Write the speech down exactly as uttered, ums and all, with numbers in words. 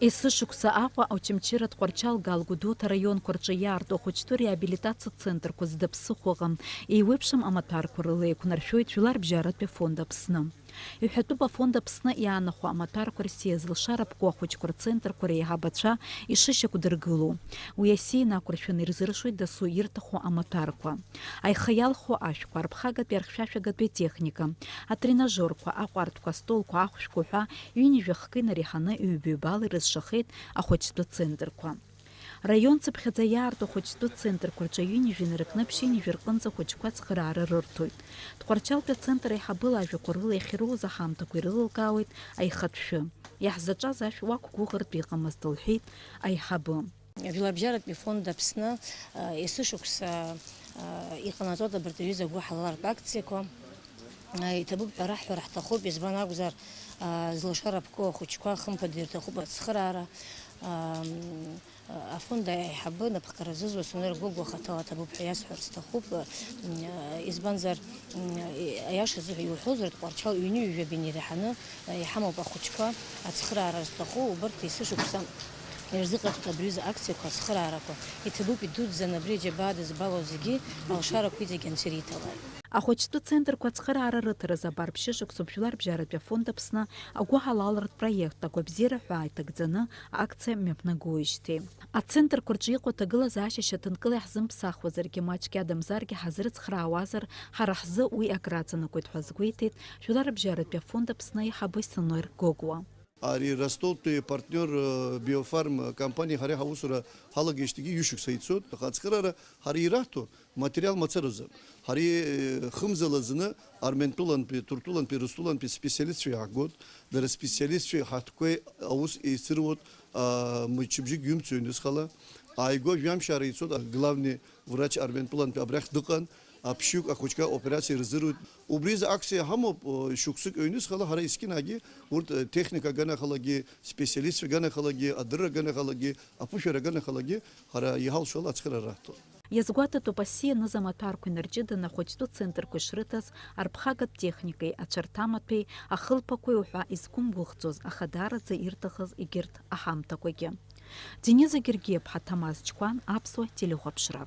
Есышықәса Аҟәа, Очамчыра, Тҟәарчал, Гал, Гәдоуҭа раионқәа рҿы иаарту ахәыҷтәы реабилитациатә центрқәа зда ԥсыхәа ыҟам. Еиуеиԥшым амаҭәарқәа рыла еиқәнаршәоит Жәларбжьаратәи афонд Аԥсны. Иҳәатәуп афонд Аԥсны иаанахәа амаҭәарқәа рсиа зылшара ԥку ахәыҷқәа рцентрқәа реиҳабацәа ишышьақәдыргылоу. Уи асиа инақәыршәаны ирзыршоит дасу ирҭаху амаҭәарқәа. Аиха иалху ашәқәа, арԥхагатәи архьшәашәагатәи атехника, атренажерқәа, аҟәардәқәа, астолқәа, ахәшәқәа ҳәа ҩынҩажәа хкы инареиҳаны ҩба-ҩбала ирызшахеит ахәыҷтәы центрқәа. Раион цыԥхьаӡа иаарту ахәыҷтәы центрқәа рҿы ҩынҩажәа инаркны ԥшьынҩажәа рҟынӡа ахәыҷқәа ацхыраара рырҭоит. Тҟәарчалтәи ацентр аиҳабы лажәақәа рыла иахьыруаз аҳамҭақәа ирылылкаауеит аихатә шәы. Иаҳзаҿаз ашә уақәгәыӷыртә иҟамызт, лҳәеит аиҳабы. Жәларбжьаратәи фонд Аԥсны, а, есышықәса, а, иҟанаҵоит абарҭ аҩыза агәыҳалалратә акциақәа. А, иҭабуп ҳәа раҳҳәар ҳҭахуп, избан акәзар, а, зылшара ԥку ахәыҷқәа хымԥада ирҭахуп ацхыраара. А, м, афонд аиҳабы напхгара зызуа Сонер Гогәуа хаҭала ҭабуп ҳәа иасҳәар сҭахуп, м, избанзар, м, аиаша азыҳәа иуҳәозар, Тҟәарчал ҩынҩажәа бин иреиҳаны иҳамоуп ахәыҷқәа ацхыраара зҭаху, убарҭ есышықәса ирзыҟаҵоит абри аҩыза акциақәа, ацхыраарақәа. Иҭабуп идуӡӡаны абри аџьабаа дызбало зегьы алшарақәа иҵегь Анцәа ириҭалааит. Ахәыҷтәы центрқәа ацхыраара рыҭараз абар ԥшьышықәсоуп Жәларбжьаратәи афонд Аԥсны агәыҳалалратә проект Агәабзиара ҳәа иҭагӡаны акциа мҩаԥнагоижьҭеи. Ацентрқәа рҿы иҟоу аҭагылазаашьа шьаҭанкыла иаҳзымԥсахуазаргьы, маҷк иадамзаргьы ҳазрыцхраауазар, ҳара ҳзы уи акраҵанакуеит ҳәа азгәеиҭеит Жәларбжьаратәи афонд Аԥсны аиҳабы Сонер Гогәуа. Ари Ростовтәи партниор, э, Биофарм компаниа ҳара ҳаусура ҳалагеижьҭеигьы ҩышықәса ицоит. Аха ацхыраара ҳара ираҳҭо материал мацаразы. Ҳара, э, хымзала зны Арментәылантәи, Ҭырқәтәылантәи, Урыстәылантәи специалистцәа иаҳгоит. Дара специалистцәеи ҳаҭқәеи аус еицыруеит, а, мчыбжьык ҩымцо ҩнызхала. Ааигәа жәамшьара ицоит, а, главный врач Арментәылантәи абрахь дыҟан. Аԥшьҩык ахәыҷқәа аоперациа ирзыруит. Убри азы акциа ҳамоуп, о, шықәсык ҩнызхала ҳара есқьынагьы урҭ, э, техника аганахалагьы, специалистцәа аганахалагьы, адырра аганахалагьы, аԥышәара аганахалагьы ҳара иҳалшо ала ацхыраара раҳҭоит. Иазгәаҭатәуп асиа аныз амаҭәарқәа инарҷыданы ахәыҷтәы центрқәа ишрыҭаз арԥхагатә техникеи, ацәарҭамаҭәеи, ахылԥақәеи уҳәа изқәымгәыӷӡоз, аха даараӡа ирҭахыз егьырҭ аҳамҭақәагьы. Дениза Гергиаԥҳа, Ҭамаз Чқәан, Аԥсуа телехәаԥшра.